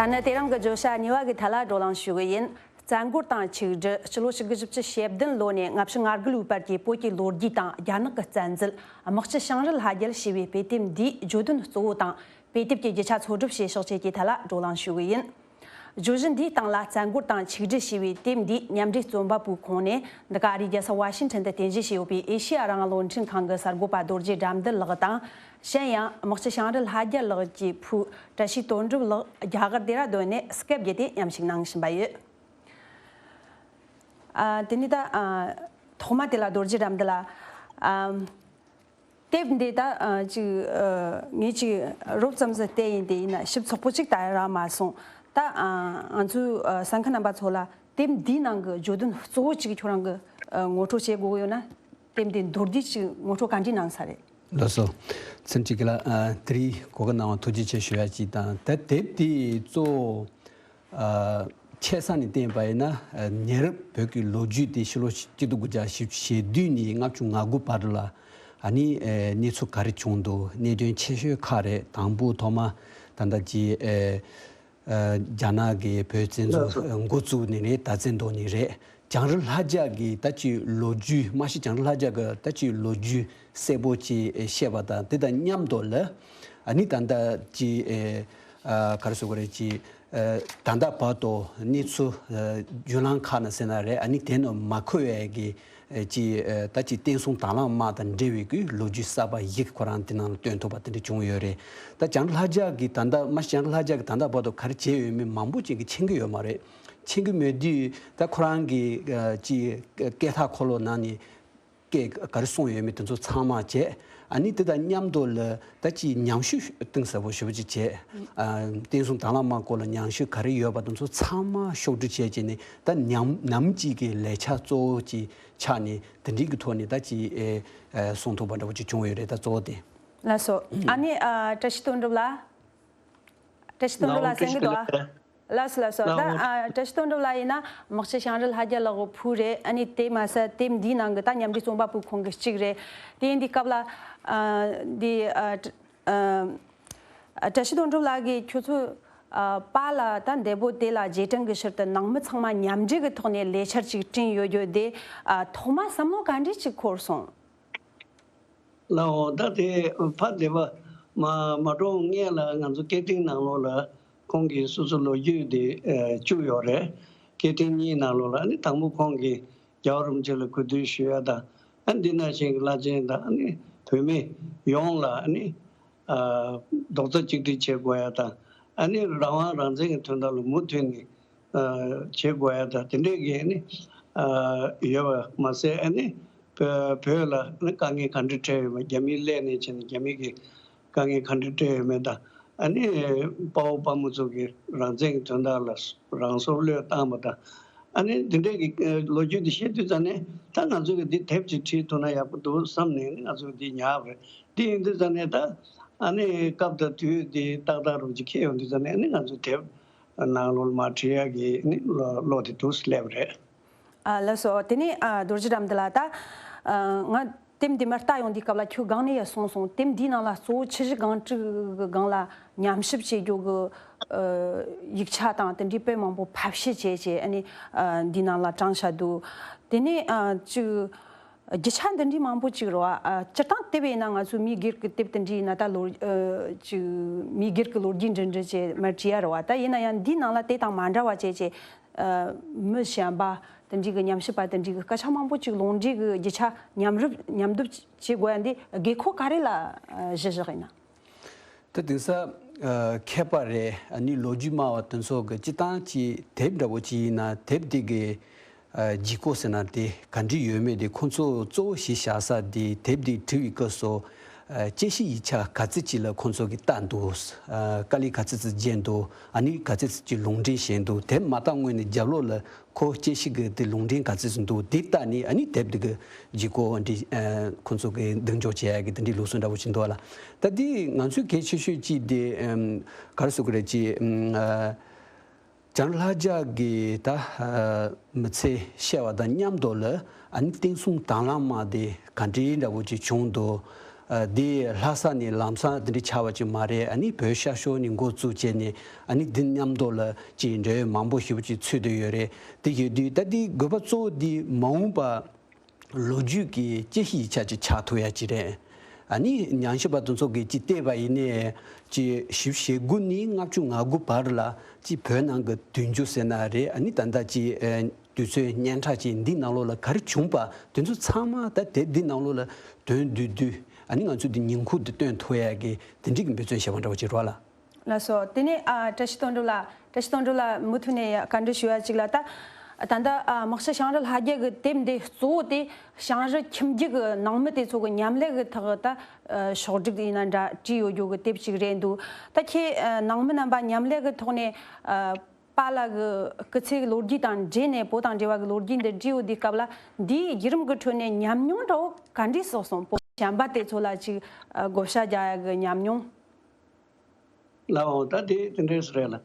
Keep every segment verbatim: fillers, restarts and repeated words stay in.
ད་ནི་དེ་རིང་གི་བརྗོད་བྱ་གཉིས་པ་གི་ཐད་ལ་བགྲོ་གླེང་ཞུ་གི་ཡིན། བཙན་རྒོལ་དང་ཆིག་སྒྲིལ། སྤྱི་ལོ་ཆིག་སྟོང་དགུ་བརྒྱ་བཞི་བཅུ་ཞེ་བདུན་ལོ་ནས་ལྔ་བཅུ་ང་དགུ་ལོའི་བར་གྱི་བོད་ཀྱི་ལོ་རྒྱུས་དང་རྒྱ་ནག་གི་བཙན་འཛུལ། དམག་སྤྱི་ཞང་རི་ལྷ་རྒྱལ་ཞེས་པའི་དཔེ་དེབ་འདིའི་བརྗོད་དོན་གཙོ་བོ་དང་། དཔེ་དེབ་ཀྱི་རྒྱུ་ཆ་འཚོལ་སྒྲུབ་བྱེད་ཕྱོགས་བཅས་ཀྱི་ཐད་ལ་བགྲོ་གླེང་ཞུ་གི་ཡིན། བརྗོད་གཞི་འདིའི་སྟེང་ལ། བཙན་རྒོལ་དང་ཆིག་སྒྲིལ་ཞེས་པའི་དེབ་འདིའི་མཉམ་འབྲེལ་རྩོམ་པ་པོའི་ཁོངས་ནས། འདི་ག་ཨ་རིའི་རྒྱལ་ས་ཝ་ཤིང་ཊོན་དུ་རྟེན་གཞི་བྱས་ཡོད་པའི་ཨེ་ཤེ་ཡ་རང་དབང་རླུང་འཕྲིན་ཁང་གི་གསར་འགོད་པ་རྡོ་རྗེ་དགྲ་འདུལ་ལགས་དང་། གཞན་ཡང་། དམག་སྤྱི་ཞང་རི་ལྷ་རྒྱལ་ལགས་ཀྱི་བུ་བཀྲ་ཤིས་དོན་གྲུབ་ལགས་རྒྱ་གར་ལྡེ་ར་ལྡུན་ནས་སྐེབ་བརྒྱུད་དེ་མཉམ་ཞུགས་གནང་བཞིན་པ་ཡོད། ཨ། དེ་ནས་ད། ཨ། ཐོག་མ་དེ་ལ་རྡོ་རྗེ་དགྲ་འདུལ་ལགས། ཨ། དེབ་འདི་ད། ཨ། ཅིག་ཨ། ངས་ཅིག་རོབ་ཙམ་ཟིག་བལྟས་ཡིན། དེ་ཡིན་ན་ཞིབ་ཚགས་པོ་ཅིག་ལྟ་རག་མ་སོང་། ད། ཨ། ང་ཚོའི། ཨ། གསན་མཁན་རྣམ་པ་ཚོ་ལ་དེབ་འདིའི་ནང་གི་བརྗོད་དོན་གཙོ་བོ་ཅིག་ཁྱོད་རང་གི། ཨ། ངོ་སྤྲོད་བྱེད་དགོས་ཀྱི་ཡོད་ན། དེབ་འདི་མདོར་བསྡུས་ཅིག་ངོ་སྤྲོད་ག་འདྲ་གནང་ས་རེད། ལགས་སོ། ཚེ་རིང་སྐྱིད་ལགས། ཨ། དེ་རིང་གོ་སྐབས་གནང་བ་ཐུགས་རྗེ་ཆེ་ཞུ་ཡ་ཅིག་དང་། ད་དེབ་འདི་གཙོ་བོ། ཨ། ཆེ་ས་ནས་བསྟན་པ་ཡིན་ན། ཨ། ཉེ་རབས་བོད་ཀྱི་ལོ་རྒྱུས་དེ་ཕྱི་ལོ་གཅིག་སྟོང་དགུ་བརྒྱ་བཞི་བཅུ་ཞེ་བདུན་ནས་ལྔ་བཅུ་ང་དགུ་བར་ལ། ཨ་ནི། ཨ། གནས་ཚུལ་ག་རེ་བྱུང་འདུག་གནད་དོན་ཆེ་ཤོས་ཁག་རེད། དང་པོ་ཐོག་མ་ད་ལྟ་གྱི། ཨ། ཨ། རྒྱ་ནག་གིས་བོད་བཙན་འཛུལ་འགོ་བཙུགས་ནས་རེད། ད་བཙན་ཐོག་ནས་རེད། བྱང་རི་ལྷ་རྒྱལ་གྱི་ད་ཅིག་ལོ་རྒྱུས། མ་གཞི་བྱང་རི་ལྷ་རྒྱལ་གྱི་ད་ཅིག་ལོ་རྒྱུས་གསལ་པོ་ཅིག་བཤད་པ་དང་། དེ་དང་མཉམ་དུ་ལ། ཨ་ནི་ད་ལྟ་ཅིག་ཨ། ག་རེ་ཟེར་དགོས་རེད། ཅིག་ཨ། ད་ལྟ་བར་དུ་གནས་ཚུལ། ཨ། བརྒྱུད་ལམ་ཁག་ནས་ཟེར་ན་རེད། ཨ་ནི་དེ་ནི་མ་འཁོད་པའི་གི། ཨ། ཅིག་ཨ། ད་ཅིག་བསྟན་སྲུང་དྭང་བླངས་དམག་དང་འབྲེལ་བའི་གི་ལོ་རྒྱུས་གསར་པ་ཞིག་ཁོ་རང་དེ་ནང་ལ་སྟོན་ཐུབ་པ་དེ་འདྲ་བྱུང་ཡོད་རེད། ད་བྱང་རི་ལྷ་རྒྱལ་གྱི་ད་ལྟ། མ་གཞི་བྱང་རི་ལྷ་རྒྱལ་གྱི་ད་ལྟ་བར་དུ་ག་རེ་བྱས་ཡོད་མེད་མང་པོ་ཅིག་གི་མཁྱེན་གྱི་ཡོད་མ་རེད། མཁྱེན་གྱི་མེད་དུས་ད་ཁོ་རང་གི། ཨ། ཅིག་སྐད་ཐག་འཁོར་ལོ་ནང་ནས་སྐད་ག་རེ་གསུངས་ཡོད་མེད་དེ་ཚོ་ཚང་མ་བྱས། ཨ་ནི་དེ་དང་མཉམ་དུ་ལ་ད་ཅིག་ཉམས་ཞིབ་གཏིང་ཟབ་པོ་ཞེ་པོ་ཅིག་བྱས། ཨ། བསྟན་སྲུང་དྭང་བླངས་དམག་སྐོར་ལ་ཉམས་ཞིབ་ག་རེ་ཡོད་པ་དེ་ཚོ་ཚང་མ་ཕྱོགས་བསྒྲིགས་བྱས་བྱས་ནས། ད་ནམ་ནམ་ཅིག་གི་ལས་འཆར་གཙོ་བོ་ཅིག་ཆགས་ནས། དེ་འདྲའི་གི་ཐོག་ནས་ད་ཅིག་ཨ། ཨ། གསུང་ཐུབ་པ་འདྲ་པོ་ཅིག་བྱུང་ཡོད་རེད། ད་གཙོ་བོ་དེ། ལགས་སོ། ཨ་ནི། ཨ། བཀྲ་ཤིས་དོན་གྲུབ་ལགས། བཀྲ་ཤིས་དོན་གྲུབ་ལགས། གསན་གྱི་འདུག་ཨ། ལགས་སོ། ལགས་སོ། ད། ཨ། བཀྲ་ཤིས་དོན་གྲུབ་ལགས་ཡིན་ན་དམག་སྤྱི་ཞང་རི་ལྷ་རྒྱལ་ལགས་ཀྱི་བུ་རེད། ཨ་ནི་དེ་མ་ཟད་དེབ་འདིའི་ནང་གི་ད་མཉམ་འབྲེལ་རྩོམ་པ་པོའི་ཁོངས་ཀྱི་གཅིག་རེད། དེ་ཡིན་དུས་སྐབས་ལ། ཨ། འདི། ཨ། ཨ། བཀྲ་ཤིས་དོན་གྲུབ་ལགས་ཀྱིས་ཁྱོད་ཚོས། ཨ། པཱ་ལགས་ད་འདས་པོ་དེ་ལ་རྗེས་དྲན་གྱི་ཕྱིར་དུ་ནང་མི་ཚང་མ་མཉམ་འབྲེལ་གྱི་ཐོག་ནས་ལས་འཆར་ཅིག་བསྐྲུན་ཡོད་རྒྱུ་དེ། ཨ། ཐོག་མ་བསམ་བློ་ག་འདྲ་ཅིག་འཁོར་སོང་། ལགས་འོ། ད་དེ་ཕ་སྡེ་པ་མ་མ་གྲོངས་སྔོན་ལ་ང་ཚོ་སྐད་འཕྲིན་ནང་ལོགས་ལ་ཁོང་གི་སོ་སོ་ལོ་རྒྱུས་དེ། ཨ། བཅུག་ཡོད་རེད། སྐད་འཕྲིན་གཉིས་ནང་ལོགས་ལ། ཨ་ནི་དང་པོ་ཁོང་གིས་རྒྱལ་བ་རིན་པོ་ཆེ་ལ་གུས་འདུད་ཞུ་ཡ་དང་། ཨ། འདི་ནང་བཞིན་གྱི་བླ་ཆེན་དང་། ཨ་ནི་བུད་མེད་ཡོངས་ལ། ཨ་ནི། ཨ། རྡོག་རྩ་གཅིག་སྒྲིལ་བྱེད་དགོས་ཡ་དང་། ཨ་ནི་རང་དབང་རང་བཙན་གྱི་དོན་དག་ལ་མུ་མཐུད་ནས། ཨ། བྱེད་དགོས་ཡ་དང་དེ་འདྲས་ཀྱི་ནི། ཨ། ཡོད་པ་མ་ཟད། ཨ་ནི་བོད་བོད་ལ་ནི་དཀའ་ངལ་ག་འདྲ་འཕྲད་ཡོད་མེད། རྒྱ་མིའི་སླད་ནས་བྱས་ནས་རྒྱ་མི་གི་དཀའ་ངལ་ག་འདྲ་འཕྲད་ཡོད་མེད་དང་། ཨ་ནི་དཔའ་བོ་དཔའ་མོ་ཚོ་གི་རང་བཙན་གྱི་དོན་དག་ལ་རང་སྲོག་བློས་བཏང་བ་དང་། ཨ་ནི་དེ་འདྲས་ཀྱི་ལོ་རྒྱུས་དེ་བཤད་དུས་ཙམ་ནས། ད་ང་ཚོ་གི་འདི་དེབ་ཅིག་བྲིས་ཐུབ་ན་ཡག་པོ་འདུག་བསམ་ནས་ནི་ང་ཚོ་གི་འདི་ཉར་བ་རེད། དེ་ཡིན་དུས་ཙམ་ནས་ད། ཨ་ནི་སྐབས་དང་དུས་དེ་ཏག་ཏག་རུ་ཅིག་འཁེལ་ཡོང་དུས་ཙམ་ནས། ཨ་ནི་ང་ཚོ་དེབ་ནང་ལོགས་མར་བྲིས་ཡག་གི་ནི་བློ་བློ་དེ་འདུག་སླེབས་རེད། ཨ། ལགས་སོ། དེ་ནས། ཨ། རྡོ་རྗེ་དགྲ་འདུལ་ལགས། ད། ཨ། ང་དེབ་འདི་མར་ལྟ་ཡོང་དུས་སྐབས་ལ་ཁྱོད་སྒང་ནས་ཡར་གསུངས་སོང་། དེབ་འདིའི་ནང་ལ་གཙོ་བོ་ཆུ་བཞི་སྒང་དྲུག་གི་སྒང་ལ་ཉམས་ཞིབ་བྱེད་རྒྱུ་གི། ཨ། ཡིག་ཆ་དང་དེ་འདྲའི་དཔེ་མང་པོ་ཕབ་བཤེར་བྱས་བྱས། ཨ་ནི། ཨ། འདིའི་ནང་ལ་དྲངས་བཞག་འདུག་དེ་ནས། ཨ། ཅིག་རྒྱུ་ཆ་འདི་འདྲའི་མང་པོ་ཅིག་རེད་བ། ཨ། སྤྱིར་བཏང་དེབ་ཡིན་ན་ང་ཚོའི་མི་སྒེར་གྱི་དེབ་དེ་འདྲ་ཡིན་ན། ད་ལོ། ཨ། ཅིག་མི་སྒེར་གྱི་ལོ་རྒྱུས་འདྲ་འདྲ་བྱས་མར་བྲིས་ཡ་རེད་བ། ད་ཡིན་ན་ཡང་འདིའི་ནང་ལ་དེ་དང་མ་འདྲ་བ་བྱས་བྱས། ཨ། མི་གཞན་པ་དེ་འདྲའི་གི་ཉམས་ཞིབ་པ་དེ་འདྲའི་གི་སྐད་ཆ་མང་པོ་ཅིག་ལུང་འདྲེན་གི་རྒྱུ་ཆ་མཉམ་རུབ་མཉམ་སྡེབ་བྱེད་དགོས་ཡ་འདི་དགོས་མཁོ་ག་རེ་ལ་གཞི་བཞག་ཡིན་ན། ད་དེང་སང་། ཨ། མཁས་པ་རེད། ཨ་ནི་ལོ་རྒྱུས་སྨྲ་བ་དེ་ཚོ་གི་སྤྱིར་བཏང་གི་དེབ་འདྲ་པོ་ཅིག་ཡིན་ན། དེབ་དེ་གི། ཨ། ལྗིད་ཁོག་ཟེར་ན་དེ་ག་འདྲ་ཡོད་མེད་དེ། ཁོང་ཚོ་གཙོ་བོ་གཞི་བཞག་ས་དེ་དེབ་དེ་བྲི་བའི་སྐབས་སུ། ཨ། དཔྱད་ཞིབ་ཡིག་ཆ་ག་ཚད་ཅིག་ལ་ཁོང་ཚོ་གིས་བལྟས་འདུག་ཨ། དཀའ་ལས་ག་ཚད་ཅིག་བརྒྱབ་འདུག་ཨ་ནི་ག་ཚད་ཅིག་ལུང་འདྲེན་བྱས་འདུག་དེབ་མ་བཏང་སྔོན་ནས་རྒྱབ་ལོགས་ལ་ཁོ་དཔྱད་ཞིབ་ཀྱི་དེ་ལུང་འདྲེན་ག་ཚད་ཅིག་འདུག་དེ་བལྟས་ནས། ཨ་ནི་དེབ་དེ་གི་ལྗིད་ཁོག་འདི། ཨ། ཁོང་ཚོ་གིས་གདེང་འཇོག་བྱེད་ཡ་གི་དེ་འདྲའི་ལུགས་སྲོལ་འདྲ་པོ་ཅིག་འདུག་ལ། ད་འདི་ང་ཚོའི་གལ་ཆེ་ཤོས་ཅིག་དེ། ཨམ། ག་རེ་ཟེར་དགོས་རེད། ཅིག་ཨམ། ཨ། བྱང་ལྷ་རྒྱལ་གྱི་ད། ཨ། མི་ཚེ་བཤད་པ་དང་མཉམ་དུ་ལ། ཨ་ནི་བསྟན་སྲུང་དྭང་བླངས་དམག་དེ་ག་འདྲའི་འདྲ་པོ་ཅིག་བྱུང་འདུག་ཨ་འདི་ལྷ་ས་ནས་ལམ་སང་དེ་འདྲ་ཆགས་པ་ཅིག་མ་རེད། ཨ་ནི་བོད་ཤར་ཕྱོགས་ནས་འགོ་བཙུགས་བྱས་ནས་ཨ་ནི་འདི་མཉམ་དུ་ལ་ཅིག་འབྲེལ་ཡོད་མང་པོ་ཞེ་པོ་ཅིག་ཚུད་བསྡད་ཡོད་རེད། དེ་ཡོད་དུས་ད་འདི་དགོས་པ་གཙོ་བོ་འདི་མ་འོངས་པ་ལོ་རྒྱུས་ཀྱི་དཔྱད་གཞི་ཡིག་ཆ་ཅིག་ཆགས་ཐུབ་ཡ་ཅིག་རེད། ཨ་ནི་ཉམས་ཞིབ་པ་དེ་ཚོ་གིས་ཅིག་བལྟས་པ་ཡིན་ནའི་ཅིག་བཞི་བཅུ་ཞེ་དགུ་ནས་ལྔ་བཅུ་ང་དགུ་བར་ལ་ཅིག་བོད་ནང་གི་དུས་འགྱུར་ཟེར་ན་རེད། ཨ་ནི་ད་ལྟ་ཅིག་ཨ་དུས་ཚོད་སྙན་གྲགས་ཅིག་འདི་ནང་ལོགས་ལ་ག་རེ་བྱུང་པ་དེ་ཚོ་ཚང་མ་ད་དེབ་འདི་ནང་ལོགས་ལ་དོན་བསྡུས་བསྡུས་ཨ་ནི་ང་ཚོས་འདི་ཉིན་ཁུག་འདི་སྟོན་ཐུབ་ཡ་གི་དེ་འདྲའི་གི་འབད་བརྩོན་བྱས་པ་འདྲ་བོ་ཅིག་རེད་བ་ལགས། ལགས་སོ། དེ་ནས་ཨ་བཀྲ་ཤིས་དོན་གྲུབ་ལགས། བཀྲ་ཤིས་དོན་གྲུབ་ལགས་མུ་མཐུད་ནས་བཀའ་འདྲི་ཞུ་ཡ་གཅིག་ལ། ད་ད་ལྟ་ཨ་དམག་ཞི་ཞིང་རལ་ལྷ་རྒྱལ་གྱི་དེབ་འདི་གཙོ་བོ་དེ་ཞིང་རལ་ཁྱིམ་རྒྱུད་ཀྱི་ནང་མི་དེ་ཚོ་གི་མཉམ་ལས་ཀྱི་ཐོག་ད་ཨ་ཕྱོགས་སྒྲིག་ཡིན་ན་འདྲ་བྲིས་ཡོད་རྒྱུ་གི་དེབ་ཅིག་རེད་འདུག་ད་ཁྱེད་ཨ་ནང་མི་རྣམ་པ་མཉམ་ལས་ཀྱི་ཐོག་ནས་ཨ་པཱ་ལགས་ཀྱི་སྐུ་ཚེ་གི་ལོ་རྒྱུས་དང་འབྲེལ་ནས་བོད་དང་འབྲེལ་བ་གི་ལོ་རྒྱུས་འདི་བྲིས་ཡོད་དུས་སྐབས་ལ་འདིའི་བརྒྱུད་རིམ་གྱི་ཁྲོད་ནས་ཉམས་མྱོང་འདྲ་བོ་ག་འདྲས་བསགས་སོང་། བོད་གཞན་པ་དེ་ཚོ་ལ་ཅིག་ཨ་བགོ་བཤའ་རྒྱག་ཡ་གི་ཉམས་མྱོང་། ལའོ། ད་དེ་དེ་འདྲས་རེད་ལ།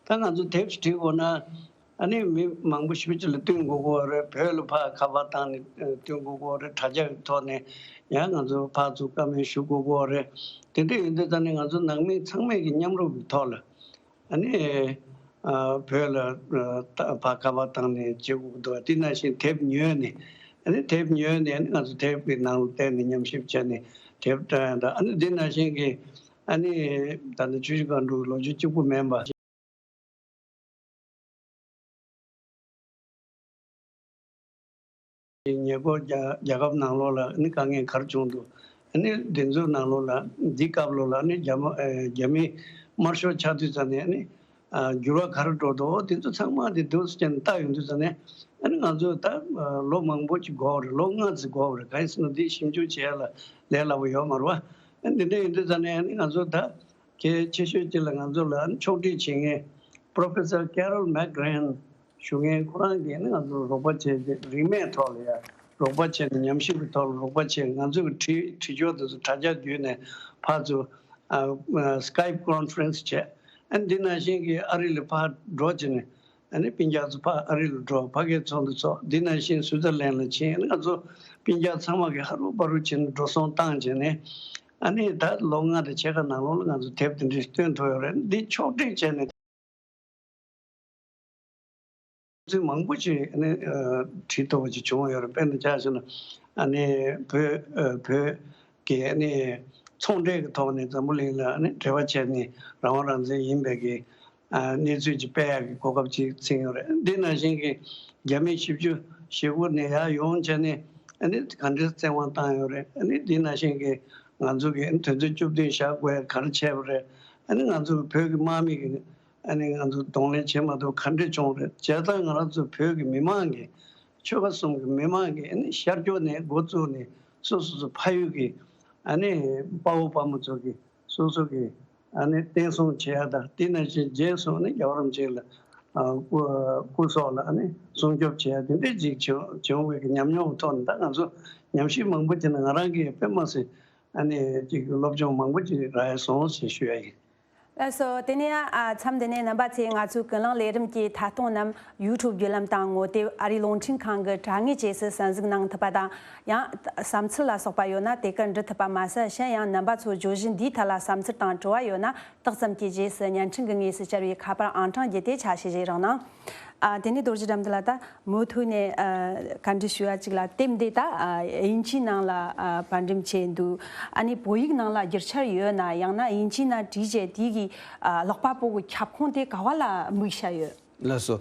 ད་ང་ཚོ་དེབ་ཅིག་བྲིས་དགོས་ན། ཨ་ནི་མི་མང་པོ་ཞེ་པོ་ཅིག་ལ་བསྟུན་དགོས་ཀྱི་ཡོད་རེད། བོད་ལ་ཕར་ཁ་པར་བཏང་ནས་ཨ་བསྟུན་དགོས་ཀྱི་ཡོད་རེད། དྲ་རྒྱ་གི་ཐོག་ནས་ཡང་ང་ཚོ་ཕར་ཚུར་བཀའ་མོལ་ཞུ་དགོས་ཀྱི་ཡོད་རེད། དེ་འདྲ་ཡིན་དུས་ད་ནི་ང་ཚོ་ནང་མི་ཚང་མས་ཀྱི་མཉམ་རུབ་ཀྱི་ཐོག་ལ། ཨ་ནི་ཨ་བོད་ལ་ཨ་ད་ཕར་ཁ་པར་བཏང་ནས་བྱེད་དགོས་ཀྱི་འདུག་དེ་ནང་བཞིན་དེབ་ཉོས་ནས། ཨ་ནི་དེབ་ཉོས་ནས་ཨ་ནི་ང་ཚོ་དེབ་ཀྱི་ནང་ལ་བལྟས་ནས་ཉམས་ཞིབ་བྱས་ནས་དེབ་བཀྲམ་ཡ་དང་། ཨ་ནི་འདི་ནང་བཞིན་གྱི་ཨ་ནི་ད་ལྟ་ཆུ་བཞི་སྒང་དྲུག་ལོ་རྒྱུས་གཅིག་པུ་མིན་པ། ཉེ་འཁོར་རྒྱ་རྒྱལ་ཁབ་ནང་ལོགས་ལ་ཨ་ནི་དཀའ་ངལ་ག་རེ་བྱུང་འདུག་ཨ་ནི་འདི་ཚོའི་ནང་ལོགས་ལ་འདི་སྐབས་ལོགས་ལ་ཨ་ནི་རྒྱ་མ་ཨེ་རྒྱ་མི་དམར་ཤོག་ཆགས་དུས་ཙམ་ནས་ཨ་ནི་ཨ་འགྱུར་བ་ག་རེ་འགྲོ་འདུག་འོ་དེ་ཚོ་ཚང་མ་དེ་འདུག་སེ་བྱས་ནས་ལྟ་ཡོང་དུས་ཙམ་ནས། ཨ་ནི་ང་ཚོ་ད་ཨ་ལོ་མང་པོ་ཅིག་འགོར་བ་རེད། ལོ་ལྔ་ཙམ་འགོར་བ་རེད། གང་ཡིན་ཟེར་ན་འདི་ཞིབ་འཇུག་བྱེད་ཡ་ལ་ལས་སླ་པོ་ཡོད་མ་རེད་བ། ཨ་ནི་འདི་འདྲ་ཡིན་དུས་ཙམ་ནས་ཨ་ནི་ང་ཚོ་ད་གལ་ཆེ་ཤོས་གཅིག་ལ་ང་ཚོ་ལ་ཨ་ནི་ཕྱོགས་སྒྲིག་བྱེད་མཁན་Professor Carol McGrane ཞུ་མཁན་ཁོ་རང་གིས་ཨ་ནི་ང་ཚོ་རོགས་པ་བྱས་ཏེ། རིན་མེད་ཐོག་ལ་ཡ་རོགས་པ་བྱས་ནས། ཉམས་ཞིབ་ཀྱི་ཐོག་ལ་རོགས་པ་བྱས། ང་ཚོ་གི་དྲི་དྲི་ཆོས་དེ་ཚོ་དྲ་རྒྱ་བརྒྱུད་ནས་ཕར་ཚུར་ཨ་ཨ་Skype conference བྱས། ཨ་ནི་འདི་ནང་བཞིན་གྱི་ཨ་རི་ལ་ཕར་འགྲོ་བྱས་ནས། ཨ་ནི་སྤུན་ཀྱག་ཚོ་ཕར་ཨ་རི་ལ་འགྲོ། ཕ་གིའི་ཚོགས་འདུ་ཚོགས། འདི་ནང་བཞིན་སུའི་ཙར་ལན་ལ་ཕྱིན། ཨ་ནི་ང་ཚོ་སྤུན་ཀྱག་ཚང་མ་གིས་ཧ་རུ་བ་རུ་བྱས་ནས་འགྲོ་སོང་བཏང་བྱས་ནས། ཨ་ནི་ད་ལོ་ལྔ་དང་ཕྱེད་ཀ་ནང་ལོགས་ལ་ང་ཚོ་དེབ་དེ་འདྲ་བཏོན་ཐུབ་ཡོད་རེད། འདི་ཕྱོགས་སྒྲིག་བྱས་ནས། ཚིག་མང་པོ་ཅིག་ཨ་ནི་ཨ་བྲིས་ཐུབ་པ་ཅིག་བྱུང་ཡོད་རེད། དཔེར་ན་ཆ་བཞག་ན་ཨ་ནི་བོད་ཨ་བོད་ཀྱི་ཨ་ནི་ཚོང་འབྲེལ་གྱི་ཐོག་ནས་འཛམ་བུ་གླིང་ལ་ཨ་ནི་འབྲེལ་བ་བྱས་ནས་རང་དབང་རང་བཙན་ཡིན་པའི་གི་ཨ་གནས་ཚུལ་ཅིག་སྤེལ་ཡག་གི་གོ་སྐབས་ཅིག་ཚིག་ཡོད་རེད། འདི་ནང་བཞིན་གྱི་རྒྱ་མི་བཞི་བཅུ་ཞེ་དགུ་ནས་ཡར་ཡོང་བྱས་ནས་ཨ་ནི་ག་འདྲའི་བཙན་དབང་བཏང་ཡོད་རེད། ཨ་ནི་འདི་ནང་བཞིན་གྱི་ང་ཚོ་གི་ཨ་ནི་དོན་ཚན་བཅུ་བདུན་བཞག་དགོས་ཡ་ག་རེ་བྱས་པ་རེད། ཨ་ནི་ང་ཚོ་བོད་ཀྱི་དམག་མི་གི་ཨ་ནི་ང་ཚོ་གདོང་ལེན་བྱེད་མ་ཐུབ་ག་འདྲ་བྱུང་རེད། བྱས་ཙང་ང་རང་ཚོ་བོད་ཀྱི་མི་མང་གིས་ཆོལ་ཁ་གསུམ་གྱི་མི་མང་གིས་ཨ་ནི་ཤར་ཕྱོགས་ནས་འགོ་བཙུགས་ནས་སོ་སོ་སོ་ཕ་ཡུལ་གྱི་ཨ་ནི་དཔའ་བོ་དཔའ་མོ་ཚོ་གི་སོ་སོ་གི་ཨ་ནི་བསྟན་སྲུང་བྱེད་ཡ་དང་། དེ་ནང་བཞིན་རྗེས་སུ་ཨ་ནི་རྒྱལ་བ་རིན་པོ་ཆེ་ལ་ཨ་སྐུ་སྐུ་སྲོག་ལ་ཨ་ནི་སྲུང་སྐྱོབ་བྱེད་ཡ་དེ་འདྲ་ཅིག་བྱུང་བྱུང་བའི་གི་ཉམས་མྱོང་གི་ཐོག་ནས། ད་ང་ཚོ་ཉམས་ཞིབ་མང་པོ་བྱས་ནས་ང་རང་གིས་དཔེ་མ་སྲིད་ཨ་ནི་ཅིག་སློབ་སྦྱོང་མང་པོ་ཅིག་རག་ཡ་སོང་ཞེས་ཞུ་ཡ་ཡིན། ལགས་སོ། དེ་ནས་ཨ་མཚམས་འདི་ནས་རྣམ་པ་ཚོས་ང་ཚོའི་ཀུན་གླེང་ལས་རིམ་གྱི་ཐད་གཏོང་རྣམས་YouTube་བརྒྱུད་ལམ་དང་ངོ་དེབ་ཨ་རིའི་རླུང་འཕྲིན་ཁང་གི་དྲ་ངོས་བཅས་སུ་གསན་གཟིགས་གནང་ཐུབ་པ་དང་། ཡང་བསམ་ཚུལ་ལ་སོགས་པ་ཡོད་ན་དེ་གར་འབྲི་ཐུབ་པ་མ་ཟད། གཞན་ཡང་རྣམ་པ་ཚོ་བརྗོད་གཞི་འདིའི་ཐད་ལ་བསམ་ཚུལ་དང་དྲི་བ་ཡོད་ན་རྟགས་ཙམ་གྱི་རྗེས་སུ་བརྙན་འཕྲིན་གྱི་ངོས་སུ་བཅར་བའི་ཁ་པར་ཨང་གྲངས་བརྒྱུད་དེ་ཆ་ཤས་ཤིག་རག་གནང་། ཨ་དེ་ནས་རྡོ་རྗེ་དགྲ་འདུལ་ལགས། ད་མུ་མཐུད་ནས་ཨ་བཀའ་འདྲི་ཞུ་ཡ་གཅིག་ལ། དེབ་འདི་ད་ཨ་དབྱིན་ཇིའི་ནང་ལ་ཨ་པར་འགྲེམས་བྱས་འདུག་ཨ་ནི་བོད་ཡིག་ནང་ལ་བསྒྱུར་འཆར་ཡོད་ན། ཡང་ན་དབྱིན་ཇིའི་ནང་བྲིས་བྱས་དེ་གི་ཨ་ཀློག་པ་པོ་གི་ཁྱབ་ཁོངས་དེ་ག་བ་ལ་དམིགས་བྱས་ཡོད། ལགས་སོ།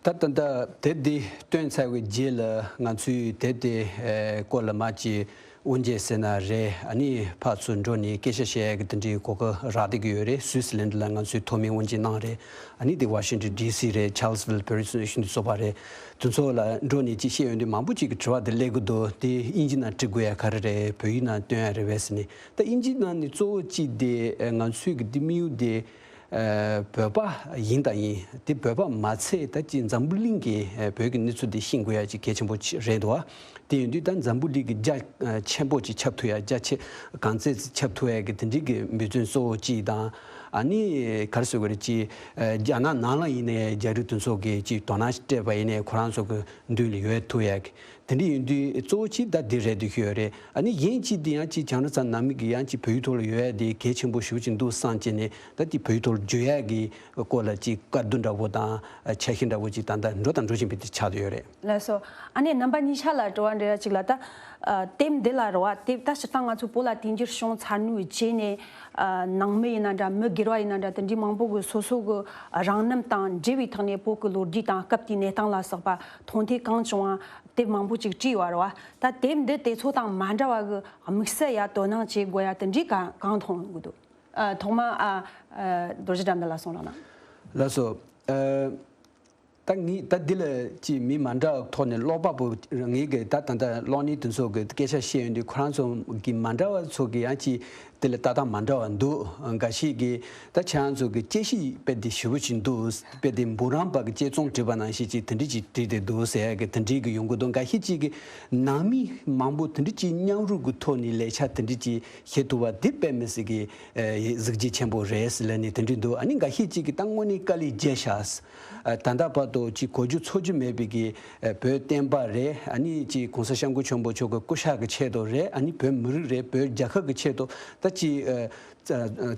ད་ད་ལྟ་དེབ་འདི་བཏོན་ཚར་བའི་རྗེས་ལ་ང་ཚོས་དེབ་དེ་ཨ་སྐོར་ལ་མ་ཅིག་དབུ་འབྱེད་ཟེར་ན་རེད། ཨ་ནི་ཕར་ཚུར་འགྲོ་ནས་སྐད་ཆ་བཤད་ཡ་གི་དེ་འདྲའི་གོ་སྐབས་རག་བསྡད་ཀྱི་ཡོད་རེད། སུའི་སི་ལན་ལ་ང་ཚོས་ཐོག་མའི་དབུ་འབྱེད་གནང་རེད། ཨ་ནི་དེ་ཝ་ཤིང་ཊོན་ཌི་སི་རེད། ཆཱལ་སི་ཝིལ། པེ་རི་སི་ཞིག་ཏུ་ཚོགས་པ་རེད། དེ་ཚོ་ལ་འགྲོ་ནས་ཅིག་བཤད་ཡོང་དུས་མང་པོ་ཅིག་གི་དྲི་བ་དེ་སླེབས་ཀྱི་འདུག་དེ་དབྱིན་ཇི་ནང་འབྲི་དགོས་ཡ་ག་རེ་རེད། བོད་ཡིག་ནང་བཏོན་ཡ་རེད་པས་ཟེར་ནས། ད་དབྱིན་ཇི་ནང་ནས་གཙོ་བོ་གཅིག་དེ་ང་ཚོའི་གི་དེ་དམིགས་ཡུལ་དེ་ཨ་བོད་པ་ཡིན་དང་ཡིན། དེ་བོད་པ་མ་ཚད་ད་ཅིག་འཛམ་བུ་གླིང་གི་ཨ་བོད་ཀྱི་གནས་ཚུལ་དེ་ཤེས་དགོས་ཡ་ཅིག་གལ་ཆེན་པོ་ཅིག་རེད་འདུག་བ། དེ་ཡིན་དུས་ད་འཛམ་བུ་གླིང་གི་རྒྱ་ཨ་ཆེན་པོ་ཅིག་ཁྱབ་ཐུབ་ཡ། རྒྱ་ཆེ་གང་ཚད་ཅིག་ཁྱབ་ཐུབ་ཡ་གི་དེ་འདྲའི་གི་འབད་བརྩོན་གཙོ་བོ་གཅིག་དང་། ཨ་ནི་ག་རེ་ཟེར་དགོས་རེད། ཅིག་ཨ་རྒྱ་ནག་ནང་ལ་ཡིན་ནའི་རྒྱ་རིགས་དེ་ཚོ་གིས་ཅིག་དོ་སྣང་སྤྲད་པ་ཡིན་ནའི་ཁོ་རང་ཚོ་གི་མདུན་ལ་ཡོད་ཐུབ་ཡ་གི། དེ་འདྲ་ཡིན་དུས་གཙོ་བོ་གཅིག་ད་འདི་རེད་འདོད་ཀྱི་ཡོད་རེད། ཨ་ནི་གཞན་གཅིག་འདི་ཡང་གཅིག་བྱང་རི་ཚང་ནང་མི་གི་ཡང་གཅིག་བོད་ཡིག་ཐོག་ལ་ཡོད་ཡ་དེ་གལ་ཆེན་པོ་ཞེ་པོ་ཅིག་འདུག་བསམ་བྱས་ནས། ད་དེ་བོད་ཡིག་ཐོག་ལ་བརྗོད་ཡ་གི་སྐོར་ལ་གཅིག་བཀའ་བསྡུ་འདྲ་པོ་དང་འཆར་གཞི་འདྲ་པོ་གཅིག་ད་ལྟ་འགྲོ་དང་འགྲོ་བཞིན་པའི་དུས་ཆགས་བསྡད་ཡོད་རེད། ལགས་སོ། ཨ་ནི་རྣམ་པ་གཉིས་ཆ་ལ་དྲི་བ་འདྲི་ཡ་གཅིག་ལ། ད་དེབ་འདི་ལ་རེད་བ། དེབ་ད་སྤྱིར་བཏང་ང་ཚོ་བོད་ལ་དེང་དུས་བྱུང་ཚར་ནུས་བྱས་ནས། ནང་མི་ཡིན་ན་འདྲ། མི་སྒེར་བ་ཡིན་ན་འདྲ། དེ་འདྲའི་མང་པོ་གི་སོ་སོ་གི་རང་རྣམ་དང་འབྲེལ་བའི་ཐོག་ནས་བོད་ཀྱི་ལོ་རྒྱུས་དང་སྐབས་དེའི་གནས་སྟངས་ལ་སོགས་པ་མཐོང་ཐོས་གང་བྱུང་བ་དེབ་མང་པོ་ཅིག་བྲིས་ཡོད་རེད་བ། ད་དེབ་འདི་དེ་ཚོ་དང་མ་འདྲ་བ་གི་དམིགས་བསལ་ཡ་དོ་སྣང་བྱེད་དགོས་ཡ་དེ་འདྲའི་གང་གང་མཐོང་གི་འདུག་ཨ། ཐོག་མ་ཨ་ཨ་རྡོ་རྗེ་དགྲ་འདུལ་ལགས་གསུང་རོགས་གནང་། ལགས་སོ། ཨ། ད་ངས་ད་འདི་ལ་ཅིག་མི་མ་འདྲ་བ་ཐོག་ནས་ཀློག་པ་པོ་ངེད་ཀྱི་ད་ད་ལྟ་ཀློག་མཁན་དེ་ཚོ་གི་སྐད་ཆ་བཤད་ཡོང་དུས། ཁོ་རང་ཚོ་གི་མ་འདྲ་བ་ཚོ་གི་ཡང་ཅིག་དེ་ལ་ལྟ་སྟངས་མ་འདྲ་བ་འདུག་འགའ་ཞིག་གིས་ད་ཁྱེད་རང་ཚོ་གི་དཔྱད་གཞི་དཔེ་དེ་ཞེ་པོ་ཅིག་འདུག་དཔེ་དེ་འབུམ་རམས་པ་གི་དཔྱད་རྩོམ་བྲིས་པ་ནང་བཞིན་ཅིག་དེ་འདྲ་ཅིག་བྲིས་ཏེ་འདུག་ཟེར་ཡ་གི་དེ་འདྲའི་གི་ཡོང་གི་འདུག་འགའ་ཤས་ཅིག་གིས་ནང་མི་མང་པོ་དེ་འདྲ་ཅིག་མཉམ་རུབ་གི་ཐོག་ནས་ལས་འཆར་དེ་འདྲ་ཅིག་བྱེད་ཐུབ་པ་དེ་དཔེ་མི་སྲིད་གི་ཨ་གཟི་བརྗིད་ཆེན་པོ་རེད་ཟེར་ལབ་ནས་དེ་འདྲ་འདུག་ཨ་ནི་འགའ་ཤས་ཅིག་གིས་ད་དངོས་གནས་དཀའ་ལས་རྒྱག་ཤག་ཨ། ད་ལྟ་བར་དུ་ཅིག་གོ་རྒྱུ་ཚོར་རྒྱུ་མེད་པའི་གི་ཨ་བོད་བསྟན་པ་རེད། ཨ་ནི་ཅིག་གོང་ས་སྐྱབས་མགོན་ཆེན་པོ་མཆོག་གི་སྐུ་ཤག་གི་ཆེད་དུ་རེད། ཨ་ནི་བོད་མི་རིགས་རེད། བོད་རྒྱལ་ཁབ་ཀྱི་ཆེད་དུ་ད་ཅིག་ཨ་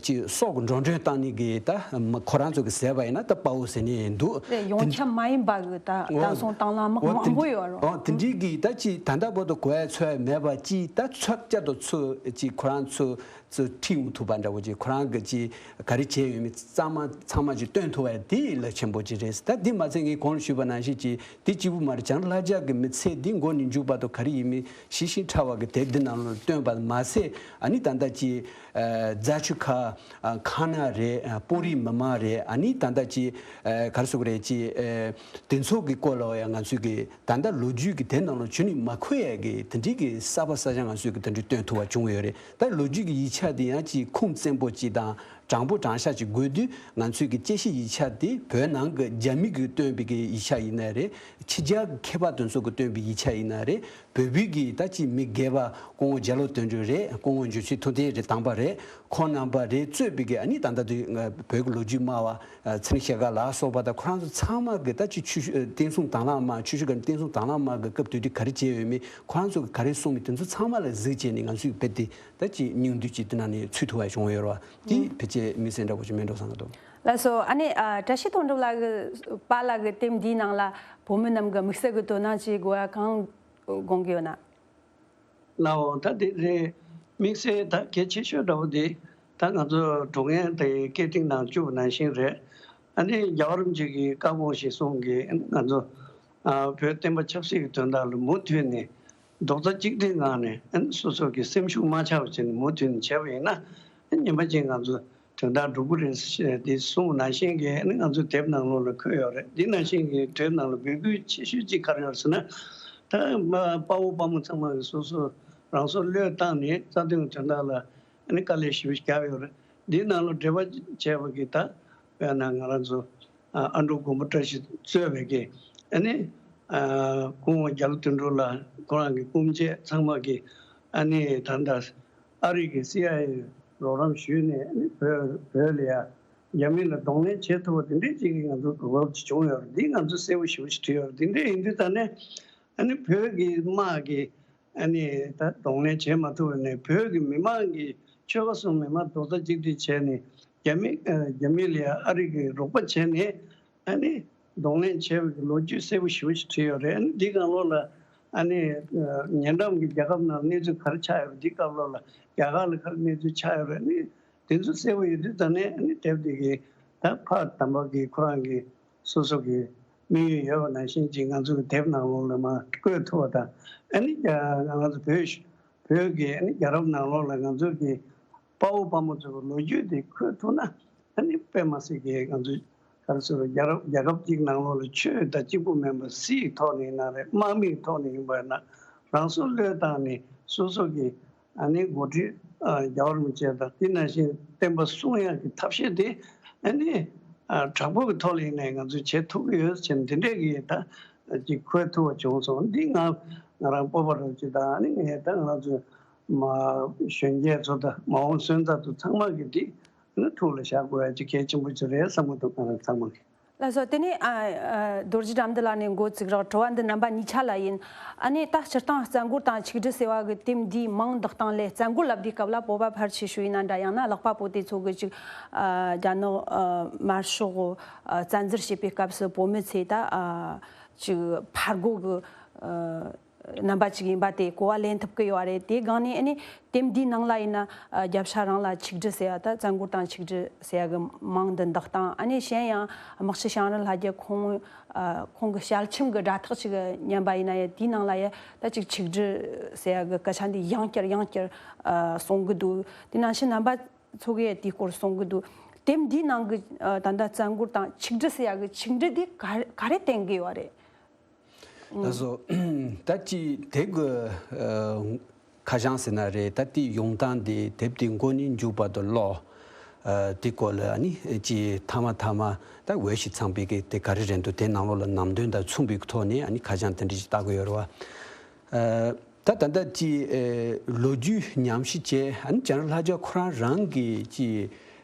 ཅིག་སྲོག་འགྲོ་གྲོན་བཏང་ནི་གི་ད་མ་ཁོ་རང་ཚོ་གི་ཟེར་བ་ཡིན་ན་ད་དཔའ་བོ་ཟེར་ནི་འདུག་རེད། ཡོངས་དེ་ཁྱབ་མ་ཡིན་པ་གི་ད་འོ་བསྟན་སྲུང་དང་བླངས་མི་འོ་དེ་མང་པོ་ཡོད་རེད། འོ་དེ་འདྲའི་གི་ད་ཅིག་ད་ལྟ་བར་དུ་གོ་ཡ་ཚོར་ཡ་མེད་པ་ཅིག་ད་ཚོད་བསྐྱར་དུ་ཚོད་ཅིག་ཁོ་རང་ཚོ་ཚོ་ཁྲིད་ཡོང་ཐུབ་པ་འདྲ་བོ་ཅིག་ཁོ་རང་གི་ཅིག་ག་རེ་བྱས་ཡོད་མེད་གཙང་མ་ཚང་མ་ཅིག་སྟོན་ཐུབ་པ་དེ་ལས་ཆེན་པོ་ཅིག་རེད། ད་འདི་མ་ཚད་ངས་གོང་ལ་ཞུས་པ་ནང་བཞིན་ཅིག་དེ་གཅིག་པུ་མ་རེད། བྱང་ལྷ་རྒྱལ་གྱི་མི་ཚེ་འདི་མགོ་ནས་མཇུག་བར་དུ་ག་རེ་ཡིན་མིན་ཤེས་ཤིང་ཕྲ་བ་གི་དེབ་འདི་ནང་ལ་བཏོན་པ་མ་ཟད། ཨ་ནི་ད་ལྟ་ཅིག་ཨ་རྫ་ཆུ་ཁ་ཨ་ཁ་ན་རེད། ཨ་སྤུ་རིས་མི་མང་རེད། ཨ་ནི་ད་ལྟ་ཅིག་ཨ་ག་རེ་ཟེར་དགོས་རེད། ཅིག་ཨ་དེ་ཚོ་གི་སྐོར་ལ་ཡང་ང་ཚོས་གི་ད་ལྟ་ལོ་རྒྱུས་ཀྱི་དེབ་ནང་ལ་གཞི་ནས་མ་འཁོད་ཡས་ཀྱི་དེ་འདྲའི་གི་གསར་པ་གསར་རྐྱང་ང་ཚོས་གི་དེ་འདྲའི་བཏོན་ཐུབ་པ་བྱུང་ཡོད་རེད། ད་ལོ་རྒྱུས་ཀྱི་ཡིག་ཆ་དེ་ཡང་ཅིག་ཁུངས་བཙན་པོ་ཅིག་དང་དྲང་པོ་དྲང་བཞག་ཅིག་དགོས་དུས། ང་ཚོས་ཀྱི་དཔྱད་གཞི་ཡིག་ཆ་དེ་བོད་ནང་གི་རྒྱ་མི་གིས་བཏོན་པའི་གི་ཡིག་ཆ་ཡིན་ན་རེད། ཕྱི་རྒྱལ་གྱི་མཁས་པ་དེ་ཚོ་གིས་བཏོན་པའི་ཡིག་ཆ་ཡིན་ན་རེད། བོད་བོད་ཀྱི་ད་ཅིག་མི་སྒེར་པ་སྐུ་ངོ་རྒྱ་ལོ་དོན་གྲུབ་རེད། སྐུ་ངོ་འཇུ་ཆེན་ཐུབ་བསྟན་རེད། དམ་པ་རེད། ཁོང་རྣམ་པ་རེད་གཙོས་པའི་གི་ཨ་ནི་ད་ལྟ་དུས་ང་བོད་ཀྱི་ལོ་རྒྱུས་སྨྲ་བ་ཚེ་རིང་སྐྱབས་མགོན་ལ་སོགས་པ་དང་། ཁོ་རང་ཚོ་ཚང་མ་གི་ད་ཅིག་ཆོས་ཞུ་བསྟན་སྲུང་དང་བླངས་དམག་ཆོས་ཞུ་སྒར་བསྟན་སྲུང་དང་བླངས་དམག་གི་སྐབས་དུས་དུས་ག་རེ་བྱས་ཡོད་མེད། ཁོ་རང་ཚོ་གི་ག་རེ་གསུངས་མེད། དེ་ཚོ་ཚང་མ་ལ་གཟིགས་བྱས་ནས་ང་ཚོས་དཔེ་དེ་ད་ཅིག་སྙིང་བསྡུས་ཅིག་དེ་ནང་ནས་ཚུད་ཐུབ་པ་བྱུང་ཡོད་རེད་བ། དེ་ཕལ་ཆེར་དམིགས་བསལ་འདྲ་པོ་ཅིག་མེད་འགྲོ་བསམ་གྱི་འདུག་ལགས་སོ། ཨ་ནི་ཨ་བཀྲ་ཤིས་དོན་གྲུབ་ལགས་ཀྱི་པཱ་ལགས་ཀྱི་དེབ་འདིའི་ནང་ལ་བོད་མི་རྣམས་ཀྱིས་དམིགས་བསལ་གྱི་དོ་སྣང་བྱེད་དགོས་པ་གང་དགོངས་ཀྱི་ཡོད་ན། ལའོ། ད་དེ་རེད། དམིགས་བསལ་ད་གལ་ཆེ་ཤོས་འདྲ་པོ་དེ་ད་ང་ཚོ་འགྲོ་མཁན་དེ་སྐད་འཕྲིན་ནང་བཅུག་པ་ནང་བཞིན་རེད། ཨ་ནི་རྒྱལ་བ་རིན་པོ་ཆེ་གི་བཀའ་དགོངས་ཞེས་གསུངས་གི། ང་ཚོ་ཨ་བོད་བསྟན་པ་ཆབ་སྲིད་ཀྱི་དོན་དག་ལ་མུ་མཐུད་ནས་རྡོག་རྩ་གཅིག་སྒྲིལ་ངང་ནས། ཨ་ནི་སོ་སོ་གི་སེམས་ཤུགས་མ་ཆག་པ་བྱས་ནས་མུ་མཐུད་ནས་བྱས་པ་ཡིན་ན། ཨ་ནི་ཉིན་མ་གཅིག་ང་ཚོ་དོན་དག་འགྲུབ་ཀྱི་རེད་ཞེས་དེ་གསུངས་པ་ནང་བཞིན་གྱི། ཨ་ནི་ང་ཚོའི་དེབ་ནང་ལོགས་ལ་འཁོད་ཡོད་རེད། འདི་ནང་བཞིན་གྱི་དེབ་ནང་ལ་འབོད་སྐུལ་ཆེ་ཤོས་གཅིག་ག་རེ་ཡོད་ཟེར་ན། ད་མ་དཔའ་བོ་དཔའ་མོ་ཚང་མ་གིས་སོ་སོ་རང་སྲོག་བློས་བཏང་ནས་རྩ་དོན་གྱི་དོན་དག་ལ་ཨ་ནི་དཀའ་ལས་ཞེ་པོ་བརྒྱབ་ཡོད་རེད། འདིའི་ནང་ལ་འབྲེལ་བ་བྱས་པ་གི་ད་དཔེར་ན་ང་རང་ཚོ་ཨ་ཨ་འབྲུག་མགོན་པོ་བཀྲ་ཤིས་གཙོས་པའི་གི་ཨ་ནི་ཨ་སྐུ་ངོ་རྒྱ་ལོ་དོན་གྲུབ་ལགས་ཁོ་རང་གི་སྤུན་མཆེད་ཚང་མ་གིས་ཨ་ནི་ད་ལྟ་ཨ་རི་གི་སི་ཨའི་ཨེ་རོགས་རམ་ཞུས་ནས་ཨ་ནི་བོད་བོད་ལ་ཡ་རྒྱ་མི་ལ་གདོང་ལེན་བྱེད་ཐུབ་པ་དེ་འདྲའི་ཅིག་གི་ང་ཚོ་གོ་སྐབས་ཅིག་བྱུང་ཡོད་རེད། འདི་ང་ཚོ་གསལ་པོ་ཞེ་པོ་ཞིག་བྲིས་ཡོད་རེད། འདི་འདྲ་ཡིན་དུས་ད་ནས་ཨ་ནི་བོད་ཀྱི་དམག་གིས་ཨ་ནི་ད་གདོང་ལེན་བྱེད་མ་ཐུབ་པ་ནས། བོད་ཀྱི་མི་མང་གི་ཆོལ་ཁ་གསུམ་མི་མང་རྡོག་རྩ་གཅིག་སྒྲིལ་བྱས་ནས་རྒྱ་མི་ཨ་རྒྱ་མི་ལ་ཡ་ཨ་རི་གིས་རོགས་པ་བྱས་ནས་ཨ་ནི་གདོང་ལེན་བྱས་པའི་གི་ལོ་རྒྱུས་གསལ་པོ་ཞེ་པོ་ཞིག་བྲིས་ཡོད་རེད། ཨ་ནི་འདི་སྒང་ལོགས་ལ་ཨ་ནི་ཨ་ཉེ་འགྲམ་གྱི་རྒྱལ་ཁབ་ནང་གནས་ཚུལ་ག་རེ་ཆགས་ཡོད་རེད། འདི་སྐབས་ལོགས་ལ་རྒྱ་གར་ལ་ག་རེ་གནས་ཚུལ་ཆགས་ཡོད་རེད། ཨ་ནི་དེ་ཚོ་གསལ་པོ་ཡོད་དུས་ད་ནས་ཨ་ནི་དེབ་འདི་གི་ད་ཕ་དམ་པ་གི་ཁོ་རང་གི་སོ་སོ་གི་དམིགས་ཡུལ་ཡོད་པ་ནང་བཞིན་ཅིག་ང་ཚོ་གི་དེབ་ནང་ལོགས་ལ་མར་བཀོད་ཐུབ་པ་དང་། ཨ་ནི་རྒྱ་ང་ཚོ་བོད་བོད་ཀྱི་ཨ་ནི་རྒྱལ་རབས་ནང་ལོགས་ལ་ང་ཚོ་གི་དཔའ་བོ་དཔའ་མོ་ཚོའི་ལོ་རྒྱུས་དེ་འཁོད་ཐུབ་ན། ཨ་ནི་དཔེ་མ་སྲིད་ཀྱི་ང་ཚོ་ག་རེ་ཟེར། རྒྱལ་རབས་རྒྱལ་ཁབ་ཅིག་ནང་ལོགས་ལ་ཆོས་དང་གཅིག་པུ་མིན་པར་སྲིད་ཀྱི་ཐོག་ནས་ཡིན་ན་རེད། དམག་མིའི་ཐོག་ནས་ཡིན་པ་ཡིན་ན། རང་སྲོག་བློས་བཏང་ནས་སོ་སོ་གི་ཨ་ནི་འགོ་ཁྲིད་ཨ་རྒྱལ་བ་རིན་པོ་ཆེ་དང་དེ་ནང་བཞིན་བསྟན་པ་སྲུང་ཡག་གི་ཐབས་ཤེས་དེ་ཨ་ནི་ཨ་དྲག་པོ་གི་ཐོག་ལ་ཡིན་ནའི་ང་ཚོས་བྱེད་ཐུབ་ཀྱི་ཡོད་ཟེར་ནས་དེ་འདྲས་ཀྱི་ད་ཅིག་འཁོད་ཐུབ་པ་བྱུང་སོང་། འདི་ང་ང་རང་སྤོབས་པ་རང་ཅིག་དང་། ཨ་ནི་ངས་ད་ང་ཚོའི་མ་གཞོན་སྐྱེས་ཚོ་དང་མ་འོངས་སོན་རྩ་ཚོ་ཚང་མ་གིས་འདི་ཨ་ནི་ཐུགས་ལ་བཞག་དགོས་ཡ་ཅིག་གལ་ཆེན་པོ་ཅིག་རེད་བསམ་གྱི་འདུག་ང་རང་ཚང་མ་གིས། ལགས་སོ། དེ་ནས་ཨ་ཨ་རྡོ་རྗེ་དགྲ་འདུལ་ལགས་ནས་འགོ་བཙུགས་རོགས། དྲི་བ་འདི་རྣམ་པ་གཉིས་ཆ་ལ་ཡིན། ཨ་ནི་ད་སྤྱིར་བཏང་རྩ་འགོར་དང་ཆིག་སྒྲིལ་ཟེར་བ་གི་དེབ་འདིའི་མིང་འདོགས་སྟངས་ལས། རྩ་འགོར་ལབ་དུས་སྐབས་ལ་བོད་པ་ཕལ་ཆེ་ཤོས་ཡིན་ན་འདྲ། ཡང་ན་ལྷག་པ་པོ་དེ་ཚོ་གི་ཅིག་ཨ་རྒྱ་ནག་ཨ་དམར་ཤོག་ཨ་བཙན་འཛུལ་བྱེད་པའི་སྐབས་སུ་བོད་མི་ཚོས་ད་ཨ་ཅིག་ཕར་རྒོལ་གི་ཨ་རྣམ་པ་ཅིག་ཡིན་པ་དེ་གོ་བ་ལེན་ཐུབ་ཀྱི་ཡོད་རེད། དེའི་སྒང་ནས་ཨ་ནི་དེབ་འདིའི་ནང་ལ་ཡིན་ན་ཨ་རྒྱབ་ཤ་རང་ལ་ཆིག་སྒྲིལ་ཟེར་ཡ། ད་རྩ་འགོར་དང་ཆིག་སྒྲིལ་ཟེར་ཡ་གི་མིང་འདི་འདོགས་སྟངས། ཨ་ནི་གཞན་ཡང་དམག་སྤྱི་ཞང་རི་ལྷ་རྒྱལ་ཁོང་ཨ་ཁོང་གི་ཞལ་ཆེམས་ཀྱི་སྒྲ་ཐག་ཅིག་ཉན་པ་ཡིན་ན་ཡང་། དེའི་ནང་ལ་ཡང་ད་ཅིག་ཆིག་སྒྲིལ་ཟེར་ཡ་གི་སྐད་ཆ་འདི་ཡང་བསྐྱར་ཡང་བསྐྱར་ཨ་གསུང་གི་འདུག་དེ་ནང་བཞིན་རྣམ་པ་ཚོ་གིས་དེའི་སྐོར་གསུང་གི་འདུག་དེབ་འདིའི་ནང་གི་ཨ་ད་ལྟ་རྩ་འགོར་དང་ཆིག་སྒྲིལ་ཟེར་ཡ་གི་ཆིག་སྒྲིལ་འདི་ག་རེ་ག་རེ་བསྟན་གི་ཡོད་རེད། ལགས་སོ། ད་ཅི་དེབ་ཀྱི་ཨ་ཁ་བྱང་ཟེར་ན་རེད། ད་དེའི་ཡོང་སྟངས་དེ། དེབ་དེ་མགོ་ནས་མཇུག་བར་དུ་ཀློག་ཨ་དེ་སྐོར་ལ་ཨ་ནི་ཅི་མཐའ་མ་མཐའ་མ་ད་འོས་ཤིང་འཚམས་པའི་གི་དེ་ག་རེ་རེད་འདུག་དེ་ནང་ལོགས་ལ་ནང་དོན་དང་མཚུངས་པའི་ཐོག་ནས་ཨ་ནི་ཁ་བྱང་དེ་འདྲ་ཅིག་བཏགས་གི་ཡོད་རེད་བ། ཨ་ད་ད་ལྟ་ཅི་ཨ་ལོ་རྒྱུས་ཉམས་ཞིབ་བྱས། ཨ་ནི་ཞང་རི་ལྷ་རྒྱལ་ཁོ་རང་རང་གི་ཅི་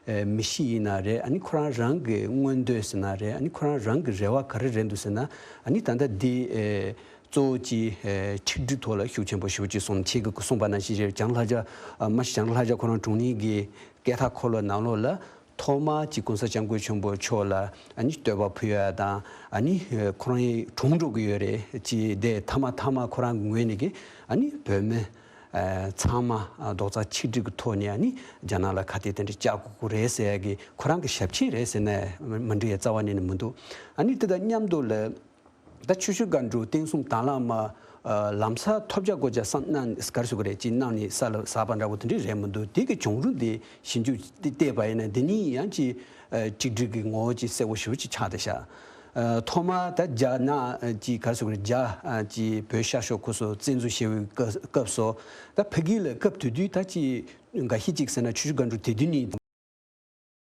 ཨེ་མི་གཤིས་ཡིན་ན་རེད། ཨ་ནི་ཁོ་རང་རང་གི་མངོན་འདོད་ཟེར་ན་རེད། ཨ་ནི་ཁོ་རང་རང་གི་རེ་བ་ག་རེ་རེད་འདུག་ཟེར་ན། ཨ་ནི་ད་ལྟ་འདི་ཨེ་གཙོ་བོ་ཅིག་ཨེ་ཆིག་སྒྲིལ་ཐོག་ལ་ཤུགས་ཆེན་པོ་ཞེ་པོ་ཅིག་སོང་། ཁྱེད་ཀྱིས་གསུངས་པ་ནང་བཞིན་རེད། ཞང་ལྷ་རྒྱ་ཨ་མ་ཞང་ལྷ་རྒྱ་ཁོ་རང་གྲོངས་ནས་ཀྱི་སྐད་ཐག་འཁོར་ལོ་ནང་ལོགས་ལ་ཐོག་མ་ཅིག་གོང་ས་སྐྱབས་མགོན་ཆེན་པོ་མཆོག་ལ་ཨ་ནི་བསྟོད་པ་ཕུལ་ཡ་དང་། ཨ་ནི་ཁོ་རང་གྲོངས་འགྲོ་གི་ཡོད་རེད། ཅི་དེ་མཐའ་མ་མཐའ་མ་ཁོ་རང་གི་ངོས་ནས་ཀྱི་ཨ་ནི་བོད་མི་ཨ་ཚང་མ་ཨ་རྡོག་རྩ་ཆིག་སྒྲིལ་གྱི་ཐོག་ནས་ཨ་ནི་རྒྱ་ནག་ལ་ཁ་གཏད་དེ་འདྲ་བཅག་དགོས་ཀྱི་རེད་ཟེར་ཡ་གི་ཁོ་རང་གི་ཞབས་ཕྱི་རེད་ཟེར་ན་མི་འགྲིག་ཡ་རྩ་བ་ནས་ནི་མི་འདུག་ཨ་ནི་དེ་དང་མཉམ་དུ་ལ་ད་ཆུ་ཤུར་སྒང་དྲུག་བསྟན་སྲུང་དྭང་བླངས་མ་ཨ་ལམ་སང་ཐོབ་བྱ་དགོས་བྱ་བསམ་གནང་ག་རེ་ཟེར་དགོས་རེད། ཅིག་གནང་ནས་ས་ལ་ཟགས་པ་འདྲ་བོ་དེ་འདྲ་རེད་མི་འདུག་དེ་གི་བྱུང་རིམ་དེ་ཞིབ་འཇུག་བལྟས་པ་ཡིན་ན། འདི་ནི་ཡང་ཅིག་ཨ་གཅིག་སྒྲིལ་གྱི་ངོ་བོ་ཅིག་གསལ་པོ་ཞེ་པོ་ཅིག་ཆགས་བསྡད་ཤག་ཨ་ཐོག་མར་ད་རྒྱ་ནག་ཅིག་ག་རེ་ཟེར་དགོས་རེད། རྒྱ་ཨ་ཅིག་བོད་ཤར་ཕྱོགས་ཁུལ་སོགས་བཙན་འཛུལ་བྱས་པའི་སྐབས་སྐབས་སུ། ད་ཕ་གི་ལ་སྐབས་དེ་དུས་ད་ཅིག་འགའ་ཤས་ཅིག་ཟེར་ན་ཆུ་ཤུར་སྒང་དྲུག་དེ་དུས་ནས་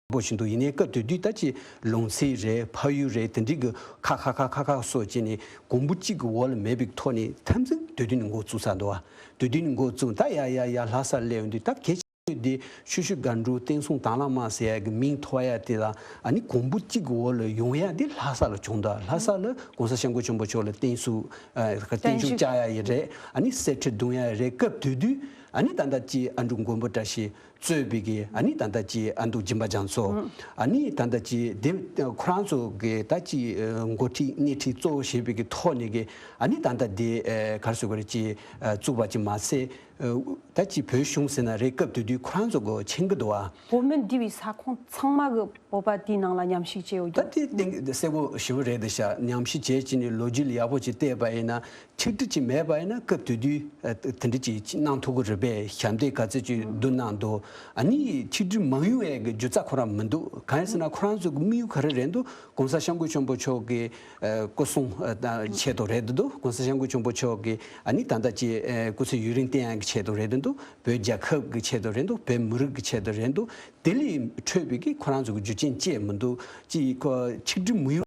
པོ་བཞིན་དུ། ཡིན་ནའི་སྐབས་དེ་དུས་ད་ཅིག་ལུང་ཚན་རེད། ཕ་ཡུལ་རེད། དེ་འདྲའི་གི་ཁ་ཁ་ཁ་ཁ་ཁ་སོགས་བྱས་ནས་གོང་བུ་གཅིག་གི་འོག་ལ་མེད་པའི་ཐོག་ནས། མཐའ་མཚམས་དེ་དུས་ནས་འགོ་བཙུགས་ཚར་འདུག་བ། དེ་དུས་ནས་འགོ་བཙུགས། ད་ཡ་ཡ་ཡ་ལྷ་སར་སླེབས་ཡོང་དུས། ད་གལ་ཆེ་དེ་ཆུ་ཤུར་སྒང་དྲུག་བསྟན་སྲུང་དྭང་བླངས་མ་ཟེར་ཡ་གི་མིང་ཐོགས་ཡ་དེ་ལ་ཨ་ནི་གོང་བུ་གཅིག་གི་འོག་ལ་ཡོང་ཡ་དེ་ལྷ་ས་ལ་བྱུང་འདུག་ལྷ་ས་ལ་གོང་ས་སྐྱབས་མགོན་ཆེན་པོ་མཆོག་ལ་བརྟན་བཞུགས་ཨ་བརྟན་བཞུགས་བསྐྱལ་ཡ་ཡི་རེད། ཨ་ནི་གསེར་ཁྲི་བརྡུང་ཡ་ཡི་རེད། སྐབས་དེ་དུས་ཨ་ནི་ད་ལྟ་ཅིག་ཨ་འབྲུག་མགོན་པོ་བཀྲ་ཤིས་གཙོས་པའི་གི་ཨ་ནི་ད་ལྟ་ཅིག་ཨ་འབྲུག་སྦྱིན་པ་རྒྱ་མཚོ། ཨ་ནི་ད་ལྟ་ཅིག་དེ་ཁོ་རང་ཚོ་གི་ད་ཅིག་འགོ་ཁྲིད་སྣེ་ཁྲིད་གཙོ་བོ་བྱས་པའི་གི་ཐོག་ནས་གི་ཨ་ནི་ད་ལྟ་དེ་ག་རེ་ཟེར་དགོས་རེད། ཅིག་བཙུགས་པ་ཅིག་མ་ཟད། ད་ཅིག་བོད་གཞུང་ཟེར་ན་རེད། སྐབས་དེ་དུས་ཁོ་རང་ཚོ་གི་མཁྱེན་གི་འདུག་བ། བོད་མི་འདུས་པའི་ས་ཁོངས་ཚང་མ་གི་བོད་པ་དེའི་ནང་ལ་མཉམ་ཞུགས་བྱས་ཡོད་ད་རྒྱུ། དེ་གཏན་གསལ་པོ་ཞེ་པོ་རེད་ཤག་མཉམ་ཞུགས་བྱས་བྱས་ནས་ལོ་རྒྱུས་ལ་ཡག་པོ་ཅིག་བལྟས་པ་ཡིན་ན། ཆིག་སྒྲིལ་ཅིག་མེད་པ་ཡིན་ན་སྐབས་དེ་དུས་ཨ་དེ་འདྲ་ཅིག་གནང་ཐུབ་ཀྱི་རེད་པས། ཞབས་འདེགས་ག་ཚོད་ཅིག་བསྡུ་གནང་འདུག་ཨ་ནི་ཆིག་སྒྲིལ་མ་ཡོང་ཡས་ཀྱི་རྒྱུ་རྩ་ཁོ་རང་མི་འདུག་གང་ཡིན་ཟེར་ན་ཁོ་རང་ཚོ་གི་དམིགས་ཡུལ་ག་རེ་རེད་འདུག་གོང་ས་སྐྱབས་མགོན་ཆེན་པོ་མཆོག་གི་ཨ་སྐུ་གསུང་ཨ་ཆེད་དུ་རེད་འདུག་གོང་ས་སྐྱབས་མགོན་ཆེན་པོ་མཆོག་གི་ཨ་ནི་ད་ལྟ་ཅིག་ཨ་སྐུ་ཚེ་ཡུན་རིང་བརྟན་ཡག་གི་ཆེད་དུ་རེད་འདུག་བོད་རྒྱལ་ཁབ་ཀྱི་ཆེད་དུ་རེད་འདུག་བོད་མི་རིགས་ཀྱི་ཆེད་དུ་རེད་འདུག་དེ་ལས་འཕྲོས་པའི་གི་ཁོ་རང་ཚོ་གི་རྒྱུ་རྐྱེན་ཅི་མི་འདུག་ཅིག་ཁོ་ཆིག་སྒྲིལ་མི་ཡོང་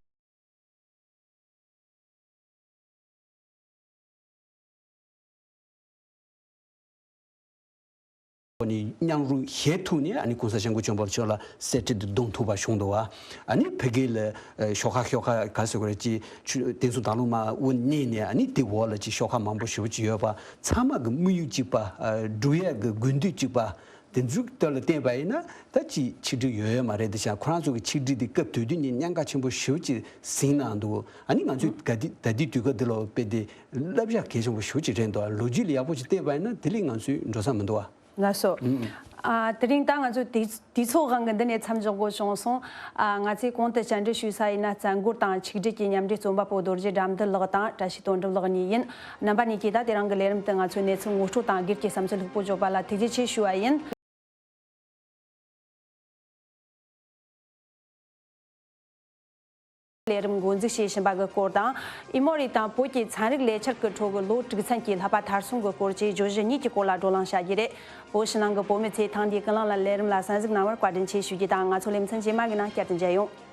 ནས་མཉམ་རུབ་བྱེད་ཐུབ་ནས། ཨ་ནི་གོང་ས་སྐྱབས་མགོན་ཆེན་པོ་མཆོག་ལ་གསེར་ཁྲི་དེ་བརྡུང་ཐུབ་པ་བྱུང་འདུག་བ། ཨ་ནི་ཕ་གི་ལ་ཤོག་ཁག་ཤོག་ཁག་ག་ཟེར་དགོས་རེད། ཅིག་བསྟན་སྲུང་དྭང་བླངས་མ་དབུ་བརྙེས་ནས། ཨ་ནི་དེ་འོག་ལ་ཅིག་ཤོག་ཁག་མང་པོ་ཞེ་པོ་ཅིག་ཡོད་པ། ཚང་མ་གི་དམིགས་ཡུལ་གཅིག་པ། ཨ་སྒྲུབ་ཡས་ཀྱི་དགོས་འདུན་གཅིག་པ། དེ་ཚོའི་ཐོག་ལ་བལྟས་པ་ཡིན་ན་ད་ཅིག་ཆིག་སྒྲིལ་ཡོད་ཡོད་མ་རེད་དེ་ཤག་ཁོ་རང་ཚོ་གི་ཆིག་སྒྲིལ་དེ་སྐབས་དེ་དུས་ནས་གནད་འགག་ཆེན་པོ་ཞེ་པོ་ཅིག་ཟིན་གནང་འདུག་ཨ་ནི་ང་ཚོས་ག་དུས་ད་ལྟའི་དུས་སྐབས་འདི་ལ་དཔེ་དེ་བསླབ་བྱ་གལ་ཆེན་པོ་ཞེ་པོ་ཅིག་རེད་འདུག་ལོ་རྒྱུས་ལ་ཡག་པོ་ཅིག་བལྟས་པ་ཡིན་ན་དེ་ལས་ང་ཚོས་འགྲོ་ས་མི་འདུག་བ། ལགས་སོ། ཨུམ། ཨ་དེ་རིང་ད་ང་ཚོས་དུས་དུས་ཚོད་དབང་གིས་འདི་ནས་མཚམས་འཇོག་དགོས་བྱུང་སོང་། ཨ་ང་ཚོས་གོང་དུ་བཅར་འདྲི་ཞུས་ས་ཡིན་ན། རྩ་འགོར་དང་ཆིག་སྒྲིལ་གྱི་མཉམ་འབྲེལ་རྩོམ་པ་པོ་རྡོ་རྗེ་དགྲ་འདུལ་ལགས་དང་བཀྲ་ཤིས་དོན་གྲུབ་ལགས་གཉིས་ཡིན། རྣམ་པ་གཉིས་ཀྱིས་ད་དེ་རིང་གི་ལས་རིམ་དུ་ང་ཚོའི་གནས་ཚུལ་ངོ་སྤྲོད་དང་སྒེར་གྱི་བསམ་ཚུལ་ལྷུག་པོ་བརྗོད་པ་ལ་ཐུགས་རྗེ་ཆེ་ཞུ་བ་ཡིན། ལས་རིམ་འགོ་འཛུགས་བྱེད་བཞིན་པ་གི་སྐོར་དང་། ཨི་མོ་རི་དང་བོད་ཀྱི་ཚན་རིག་ལས་འཆར་གྱི་ཁྲོད་ཀྱི་ལོ་དྲུག་ཚན་གྱི་བསླབ་པ་མཐར་སོན་གྱི་སྐོར་བཅས་བརྗོད་གཞི་གཉིས་ཀྱི་སྐོར་ལ་བགྲོ་གླེང་བྱ་རྒྱུ་རེད། བོད་ཕྱི་ནང་གི་བོད་མི་ཚོས་ཐེངས་འདིའི་ཀུན་གླེང་ལ་ལས་རིམ་ལ་གསན་གཟིགས་གནང་བར་བཀའ་དྲིན་ཆེ་ཞུ་རྒྱུ་དང་། ང་ཚོ་ལེ་ཚན་རྗེས་མ་གི་ནང་བསྐྱར་དུ་མཇལ་ཡོང་།